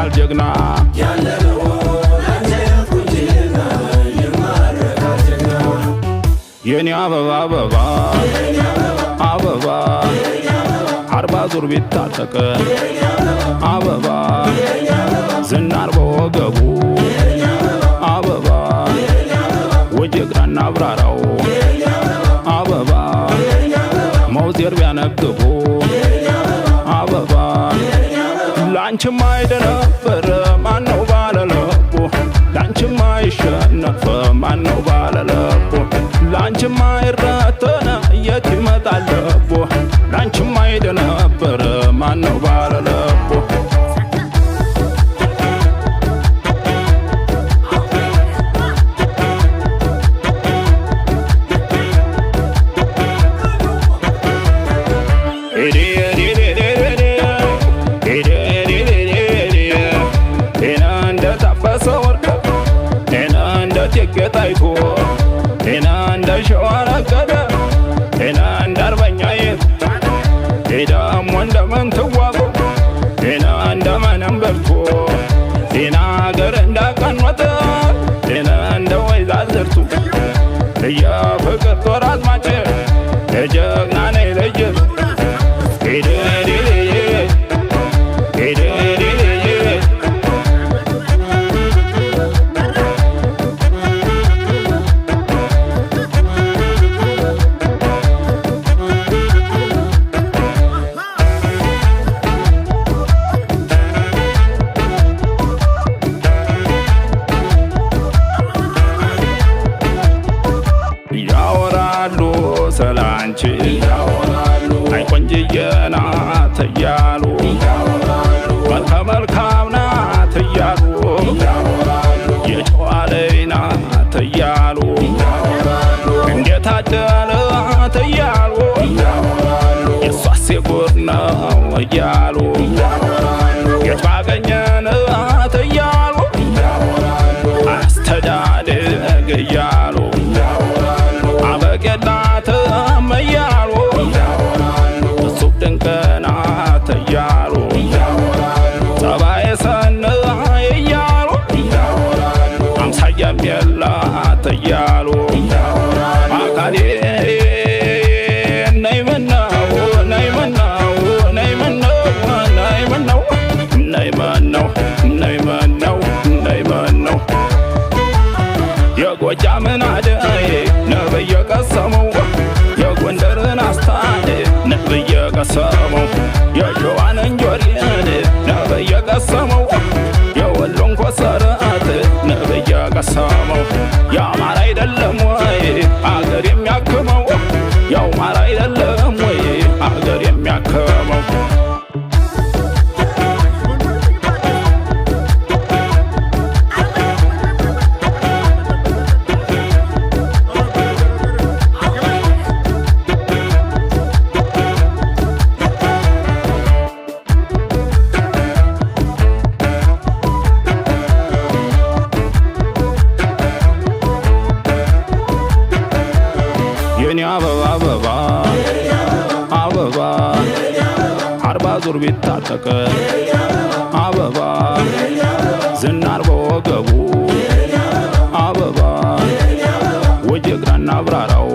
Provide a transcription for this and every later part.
ይማረካል ጀግና። የኔ አበባ አበባ አበባ፣ 40 ዙር ቢታጠቅ አበባ፣ ዝናር በወገቡ አበባ፣ ወጀግራና አብራራው አበባ፣ መውዜር ቢያነግቡ አበባ፣ ላንቺማ አይደነብር ማነው ባለልቡ፣ ላንቺማ አይሸነፍ ማነው ባለልቡ፣ ላንቺማ አይረተነ የት ይመጣል ልቡ፣ ላንቺማ አይደነብር ማነው ባለልቡ። ጤና እንደ ታፈሰ ወርቅ፣ ጤና እንደ እቴጌ ጣይቱ፣ ጤና እንደ ሸዋ ረገደ፣ ጤና እንደ አርበኛ የቱ፣ ደሞ እንደ ምንትዋብ፣ ጤና እንደ መነን በርቶ፣ ጤና አገር እንዳቀኖት፣ ጤና እንደ ወይዛዝርቱ፣ የፍቅር ጦር አዝማች የጀግና ነኝ ልጅ። ያወራሉ ስላንቺ፣ አይ ቆንጅዬ ናት እያሉ፣ መልከ መልካም ናት እያሉ፣ የጨዋ ልጅ ናት እያሉ፣ እንዴት አደላት እያሉ፣ የእሷስ የጉድ ነው እያሉ፣ የት ባገኘናት እያሉ፣ አስተዳደግ እያሉ፣ አበቄላትም እያሉ፣ እጹብ ድንቅ ናት እያሉ፣ ጸባየ ሰናይ እያሉ፣ አምሳያም የላት እያሉ፣ አካሌ ነይ ምነው፣ ነይ ምነው፣ ነይ ምነው፣ ነይ ምነው፣ ነይ ምነው፣ ነይ ምነው፣ ነይ ምነው፣ የጎጃምን አደይ ነብየ ቀሰመው፣ የጎንደርን አስታድ ነብየ ቀሰመው፣ የሸዋን እንጆሪን ነብየ ቀሰመው፣ የወሎን ኮሰረት ነብየ ቀሰመው፣ የአማራ አይደለም ወይ አገር የሚያክመው? የአማራ አይደለም ወይ አገር የሚያክመው? የኔ አበባ አበባ አበባ፣ 40 ዙር ቢታጠቅ አበባ፣ ዝናር በወገቡ አበባ፣ ወጀግራና አብራራው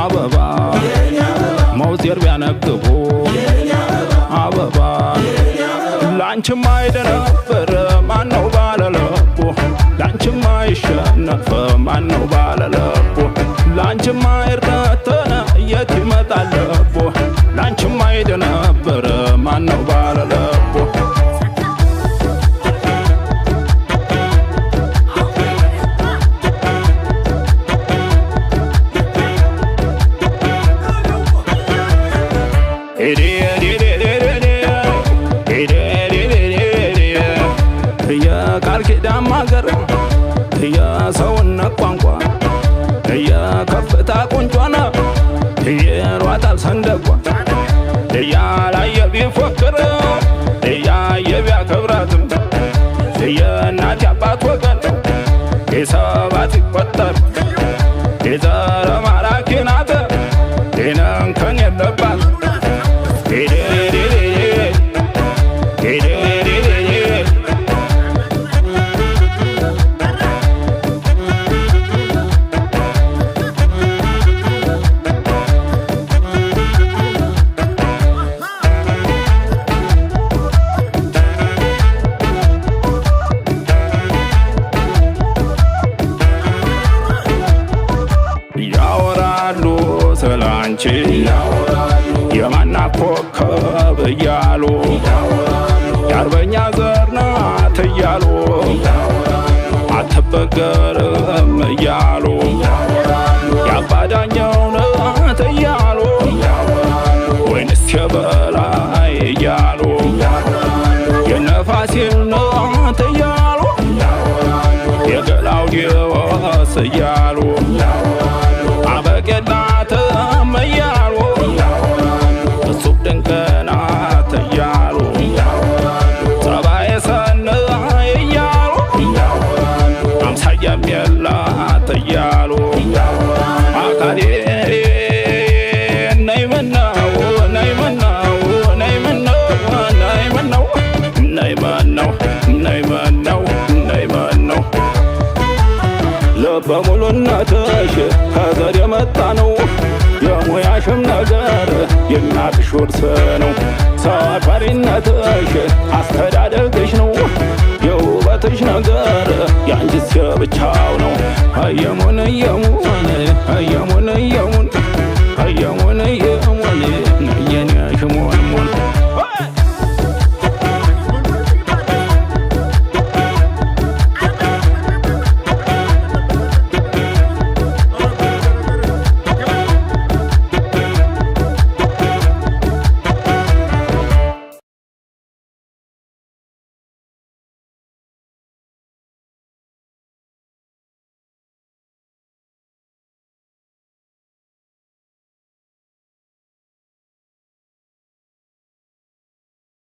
አበባ፣ መውዜር ቢያነግቡ አበባ፣ ላንቺማ አይደነብር ማነው ባለልቡ፣ ላንቺማ አይሸነፍ ማነው ባለልቡ፣ ላንቺማ አይረተነ የት ይመጣል ልቡ፣ ላንቺማ አይደነብር ማነው ባለልቡ። የቃል ኪዳን ማገር፣ የሰውነት ቋንቋ፣ የከፍታ ቁንጮና ይሏታል ሰንደቋ፣ እያላየ ቢፎክር እያየ ቢያከብራትም፣ የእናት አባት ወገን የሰባት ይቆጠር፣ የዘረ ማራኪ ናት፣ እንከን የለባት። ስላንቺ የማና ኮከብ እያሉ፣ የአርበኛ ዘር ናት እያሉ፣ አትበገርም እያሉ፣ የአባዳኛው ናት እያሉ፣ ወይንስ የበላይ እያሉ፣ የነፋሲል ናት እያሉ፣ የገላውዴዎስ እያሉ፣ አበቄላትም እያሉ፣ እጹብ ድንቅ ናት እያሉ፣ ጸባየ ሰናይ እያሉ፣ አምሳያም የላት እያሉ፣ አካሌ ነይ ምነው፣ ነይ ምነው፣ ነይ ምነው፣ ነይ ምነው፣ ነይ ምነው፣ ነይ ምነው፣ ነይ ምነው። ልበ ሙሉነትሽ ከዘር የመጣ ነው። የሙያሽም ነገር የእናትሽ ውርስ ነው። ሰው አክባሪነትሽ አስተዳደግሽ ነው። የውበትሽ ነገር የአንቺስ የብቻው ነው። አየሙን አየሙን አየሙን።